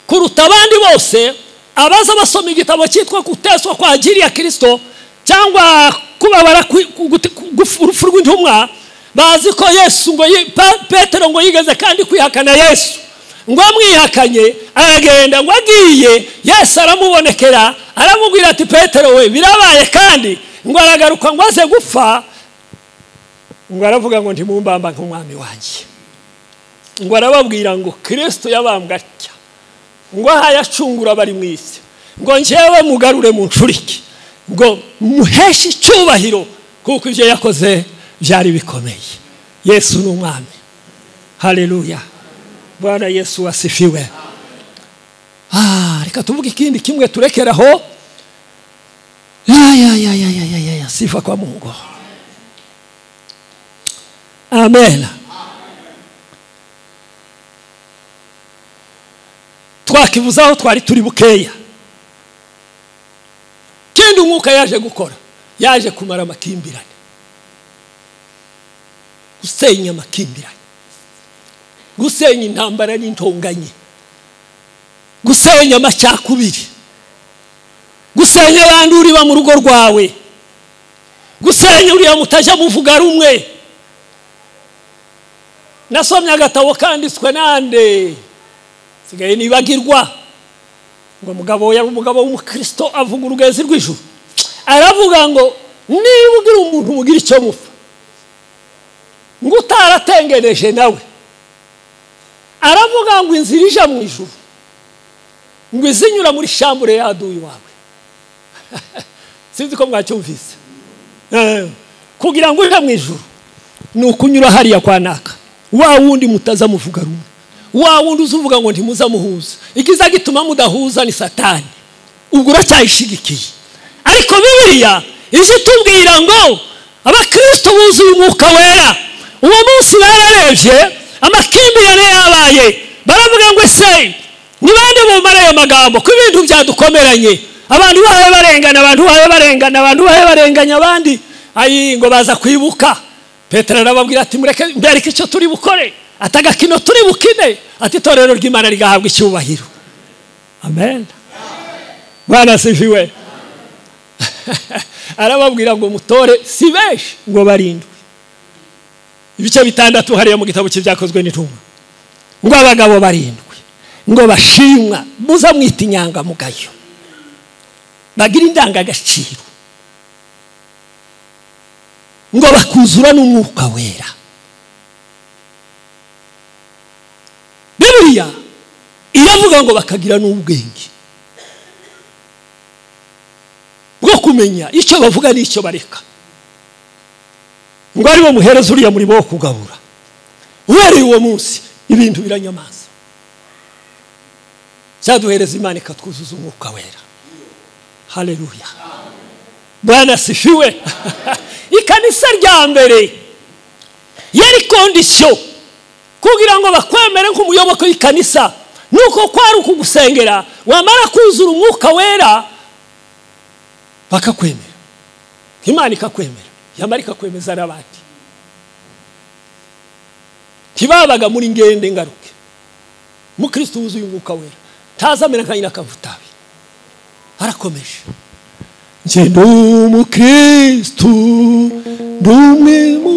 kuruta abandi bose. Abaza basoma igitabo cyitwa Guteswa kwa ajili ya Kristo cyangwa kubabara urupfu rw'intumwa, bazi ko Yesu ngo Petero ngo yigeze kandi kwihakana Yesu. Ngo amwihakanye aragenda, ngo agiye Yesu aramubonekera aramubwira ati Petero we birabaye, kandi ngo aragaruka ngo aze gupfa. Ngo aravuga ngo ntimumbamba nk'umwami wanjye. Ngo arababwira ngo Kristo yabambwe atya, ngo ahayacungura bari mu isi, ngo njyewe mugarure mu ncurike, ngo muheshe icyubahiro kuko ibyo yakoze byari bikomeye. Yesu ni umwami. Haleluya. Bwana Yesu asifiwe. Reka tuvuge ikindi kimwe turekeraho. Ya sifa kwa Mungu. Amen. Twakivuzaho twari turi bukeya. Kindi umwuka yaje gukora, yaje kumara amakimbirane, gusenya amakimbirane, gusenya intambara n'intonganye, gusenya amacakubiri, gusenya abantu uri ba mu rugo rwawe, gusenya uriya mutajya muvuga rumwe. Nasomye agatabo kanditswe nande sigaye nibagirwa, ngo mugabo yari umugabo w'umukristo avuga urugezi rw'ijuru, aravuga ngo niba ugira umuntu mugira icyo mupfa ngo utaratengereje nawe, aravuga ngo inzira ija mu ijuru ngo izinyura muri shambure yaduye wawe. Sinzi ko mwacyumvise. Kugira ngo uje mu ijuru ni ukunyura hariya kwa naka wa wundi mutaza muvuga rumwe, wa wundi uzuvuga ngo ntimuzamuhuza. Ikiza gituma mudahuza ni Satani, ubwo uracyayishigikiye. Ariko Bibiliya ije tubwira ngo abakristo buzuye umwuka wera, uwo munsi bararebye amakimbirane yabaye, baravuga ngo ese ni bande bumara ayo magambo ko ibintu byadukomeranye, abantu bahaye barengana, abantu bahaye barengana, abantu bahaye barenganya abandi. Ayi ngo baza kwibuka. Petero arababwira ati mureke mbereke icyo turi bukore, atagakino turi bukine, ati itorero ry'Imana rigahabwa icyubahiro. Amen. Bwana asifiwe. Arababwira ngo mutore si benshi ngo barindwi. Ibice 6 hariya mu gitabo cy'ibyakozwe n'intumwa, ngo abagabo barindwi ngo bashimwa muza mwita inyangamugayo, bagira indangagaciro, ngo bakuzura n'umwuka wera. Bibiliya iravuga ngo bakagira n'ubwenge bwo kumenya icyo bavuga n'icyo bareka, ngo aribo muhereza uriya murimo wo kugabura. Uhereye uwo munsi ibintu biranyamaza. Cyaduhereza Imana ikatwuzuza umwuka wera. Haleluya. Bwana asifiwe. Ikanisa rya mbere yari kondisiyo kugira ngo bakwemere nk'umuyoboke w'ikanisa, nuko kwari ukugusengera, wamara kuzura umwuka wera bakakwemera, Imana ikakwemera, yamara ikakwemeza n'abandi. Ntibabaga muri ngende ngaruke. Mukristo wuzuye umwuka wera Ntazamera nka nyina akavutabi. Arakomeje. Nje ndi umukristu ndi umwe mu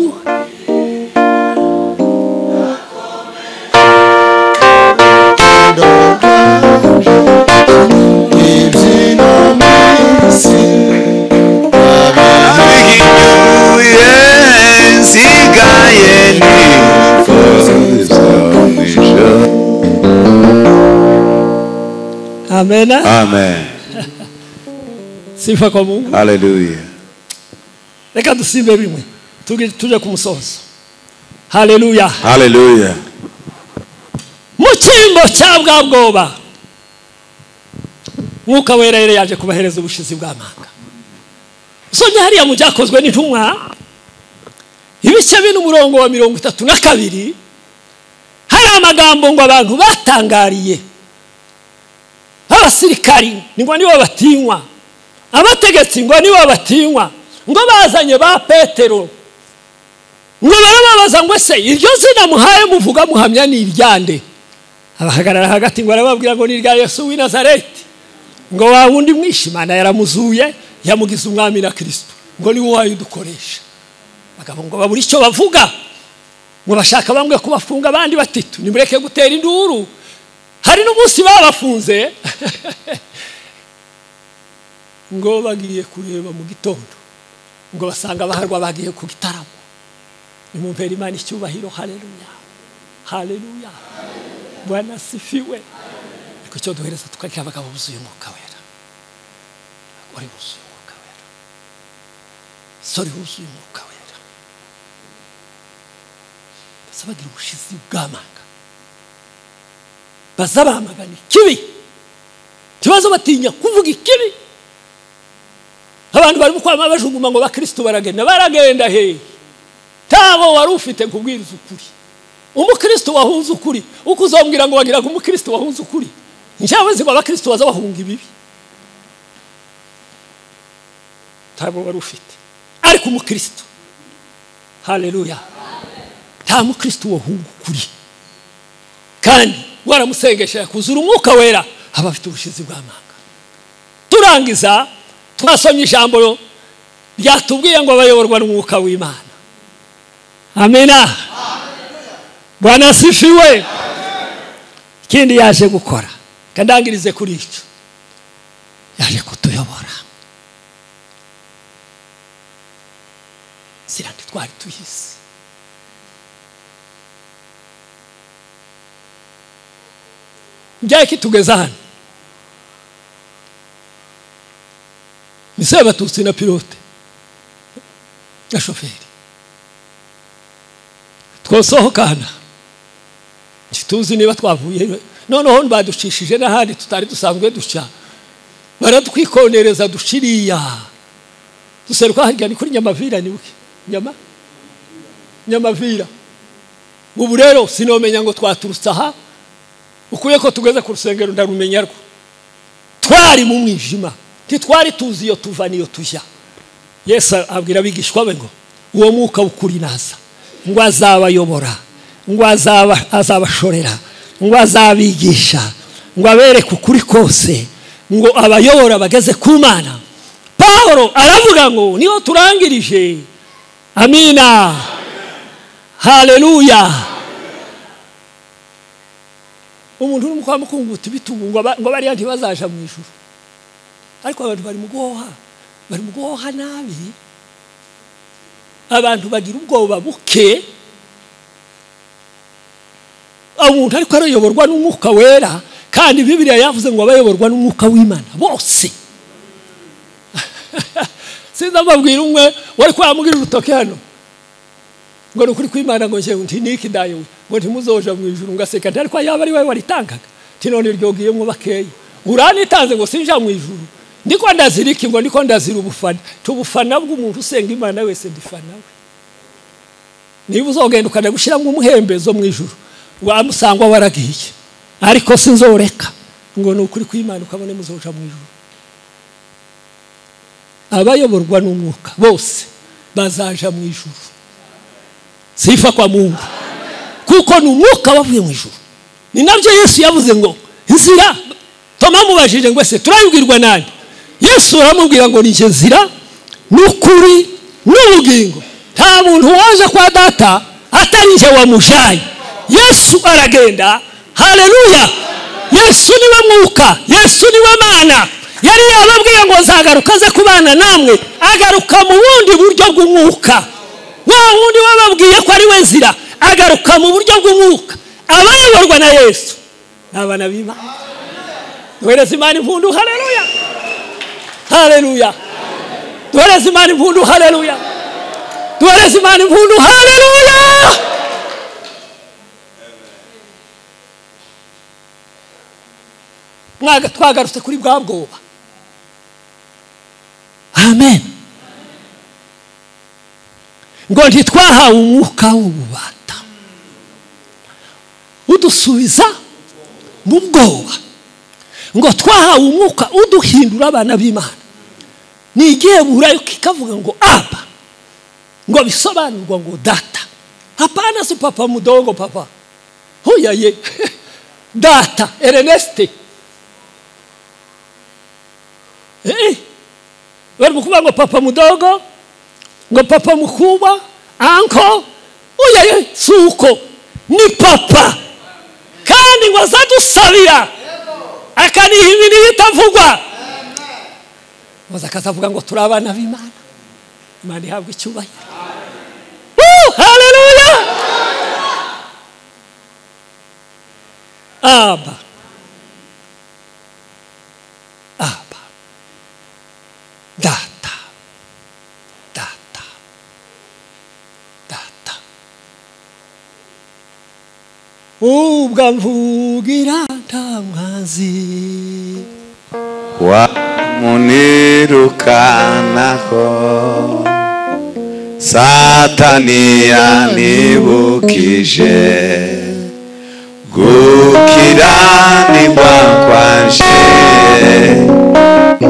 Amen. Amen. Sifa kwa Mungu. Hallelujah. Reka dusimbe bimwe. Tuje kumusozo. Hallelujah. Hallelujah. Mu cyimbo cya bwa bwoba Mwuka Wera yari yaje kubahereza ubushizi bw'amanga. Usomye hariya mu byakozwe n'intumwa ibice bine umurongo wa 32 hari amagambo ngo abantu batangariye. Abasirikari ngo nibo batinywa, abategetsi ngo nibo batinywa, ngo bazanye ba Petero ngo barababaza ngo se iryo zina muhaye muvuga muhamya ni iryande? Abahagarara hagati ngo arababwira ngo ni irya Yesu w'i Nazareti, ngo wa wundi mwishi Imana yaramuzuye yamugize umwami na Kristo, ngo ni wowe udukoresha. Bagabo ngo babura icyo bavuga, ngo bashaka bamwe kubafunga abandi batitu nimureke gutera induru. Hari n'umunsi babafunze ngo bagiye kureba mu gitondo ngo basanga baharwa bagiye ku gitaramo. Nimumpere Imana icyubahiro. Haleluya, haleluya, Bwana sifiwe. Ariko icyo duhereza tukagira abagabo buzuye Umwuka Wera, abagore buzuye Umwuka Wera, sore buzuye Umwuka Wera, basabagira ubushizi bw'amanga, bazabamagana ikibi, ntibazo batinya kuvuga ikibi. Abantu barimo kwama bajuguma ngo bakristo baragenda, baragenda he? Tabo wari ufite kubwiriza ukuri. Umukristo wahunze ukuri, uko uzombwira ngo wagiraga umukristo wahunze ukuri? Njyabazi ngo abakristo baza bahunga ibibi. Tabo wari ufite. Ariko umukristo, haleluya, nta mukristo wahunga ukuri. Kandi waramusengesha yakuzura Umwuka Wera aba afite ubushizi bw'amanga. Turangiza twasomye ijambo ryatubwiye ngo abayoborwa n'Umwuka w'Imana. Amina. Bwana sifiwe. Ikindi yaje gukora, kandangirize kuri icyo, yaje kutuyobora. Zira ntitwari tuyizi. Njye kitugeza hano ni Sebatutsi na pilote na shoferi twosohokana ntituzi niba twavuye, noneho baducishije n'ahandi tutari dusanzwe duca, baratwikonereza dushiriya duseruka harya ni kuri Nyamavira, nibuke Nyamavira. Ubu rero sinomenya ngo twaturutse aha, ukuye ko tugeze ku rusengero ndarumenya rwo. Twari mu mwijima, ntitwari tuzi iyo tuva niyo tujya. Yesu abwira abigishwa be ngo uwo mwuka w'ukuri naza ngo azabayobora, ngo azabashorera, ngo azabigisha, ngo abereke ukuri kose, ngo abayobora bageze ku Mana. Paulo aravuga ngo niyo turangirije. Amina, haleluya. Umuntu uri kwa mukunguti bitugu ngo bariya ntibazaja mu ijuru. Ariko abantu bari mu guhoha, bari mu guhoha nabi. Abantu bagira ubwoba buke. Umuntu ariko arayoborwa n'Umwuka Wera, kandi Bibiliya yavuze ngo abayoborwa n'Umwuka w'Imana bose. Sinza mbabwira umwe wari kwamubwira urutoke hano ngo ni ukuri kw'Imana ngo nje nti niki dayo ngo ntimuzoja mu ijuru, ngaseka ariko yaba ari wewe waritangaga nti none ryogiyemwo bakeya uranitanze ngo sinja mu ijuru, ndiko ndazira iki? Ngo ndiko ndazira ubufana. Tubufana bw'umuntu usenga Imana wese ndifana we. Niba uzogenda ukajya gushyiramo umuhembezo mu ijuru wamusangwa waragiye, ariko sinzoreka ngo ni ukuri kw'Imana ukabone muzoja mu ijuru. Abayoborwa n'Umwuka bose bazaja mu ijuru. Sifa kwa Mungu. Kuko ni Umwuka wavuye mu ijuru. Ni nabyo Yesu yavuze ngo inzira Toma amubajije ngo ese turabibwirwa nande? Yesu aramubwira ngo ni njye nzira n'ukuri n'ubugingo, nta muntu waje kwa data atari njye wamujanye. Yesu aragenda. Haleluya! Yesu niwe mwuka, Yesu niwe Mana. Yari yababwiye ngo nzagaruka aze kubana namwe, agaruka mu bundi buryo bw'umwuka. Wa wundi wababwiye ko ari we nzira, agaruka mu buryo bw'umwuka. Abayoborwa na Yesu n'abana b'Imana. Duhereze Imana impundu. Haleluya! Haleluya! Duhereze Imana impundu. Haleluya! Duhereze Imana impundu. Haleluya! Twagarutse kuri bwa bwoba. Amen. Ngo ntitwahawe umwuka w'ububata udusubiza mu bwoba, ngo twahawe umwuka uduhindura abana b'Imana. Ni igiheburayo kikavuga ngo Aba, ngo bisobanurwa ngo data. Hapana, si papa mudogo, papa huya ye data Ernest. Bari kuvuga ngo papa mudogo, ngo papa mukubwa, anko uya ye, suko ni papa. Kandi ngo azadusabira akaniha ibintu bitavugwa, maze akazavuga ngo turi abana b'Imana. Imana ihabwa icyubahiro. Haleluya! Aba, Aba, data, data, data. Ubwo mvugira nta mwanzi wamunirukanaho, Satani yanibukije gukiranirwa kwanje,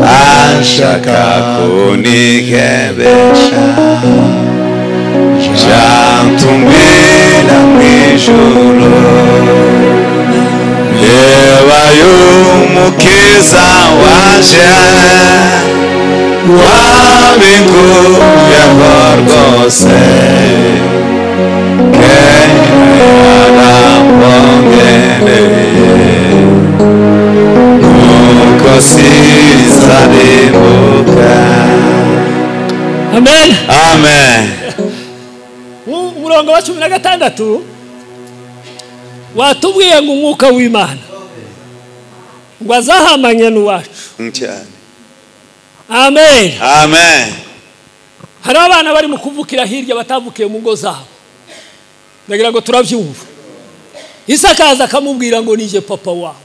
ashaka kunihebesha jantumbira mw'ijuru. Reba y'umukiza waje wabinguyeho rwose, kera yarampongere nuko sizaribuka. Amen. Amen. Umurongo wa 16 watubwiye ngo umwuka w'Imana ngo azahamanye n'uwacu. Amen. Amen. Hari abana bari mu kuvukira hirya batavukiye mu ngo zabo. Ndagira ngo turabyumva. Isakaza akamubwira ngo nije papa wawe.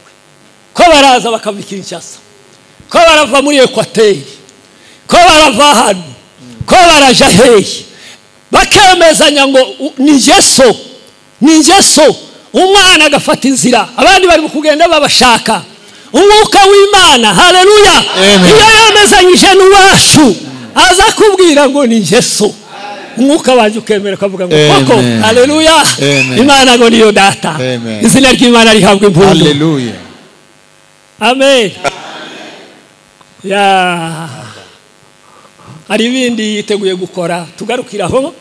Ko baraza bakava Kinshasa, ko barava muri Ekwateri, ko barava hano, ko baraja hehe, bakemezanya ngo nije so, nije so. Umwana agafata inzira, abandi bari kugenda babashaka. Umwuka w'Imana, haleluya, iyo yemezanyije n'uwacu aza kubwira ngo nije so. Umwuka waje ukemera ukavuga ngo koko, haleluya, Imana ngo niyo data. Izina ry'Imana rihabwe impundu. Haleluya. Amen. Ya hari ibindi yiteguye gukora, tugarukiraho.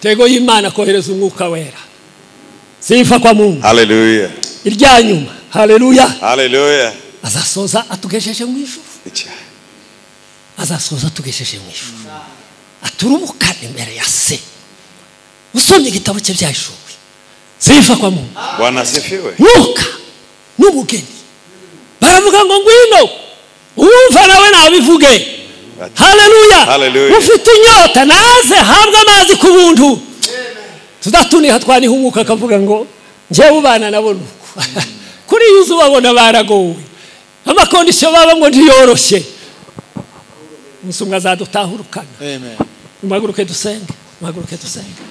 Tego y'Imana kohereza umwuka wera. Sifa kwa Mungu. Haleluya. Irya nyuma. Haleluya. Haleluya. Azasoza atugejeje mu ijuru. Azasoza atugejeje mu ijuru. Aturumukane imbere ya se. Usomye igitabo cye byashuwe. Sifa kwa Mungu. Bwana asifiwe. Mwuka n'umugeni baravuga ngo ngwino. Uwumva nawe nabivuge. Haleluya. Ufite inyota naze habwa amazi ku buntu. Tudatuniha twaniha umwuka akavuga ngo njyewe ubana nabo nuko. Kuri yuzu babona baragowe, amakondisiyo baba ngo ntiyoroshye. Umusumwa azadutahurukana. Amen. Muhaguruke dusenge, muhaguruke dusenge.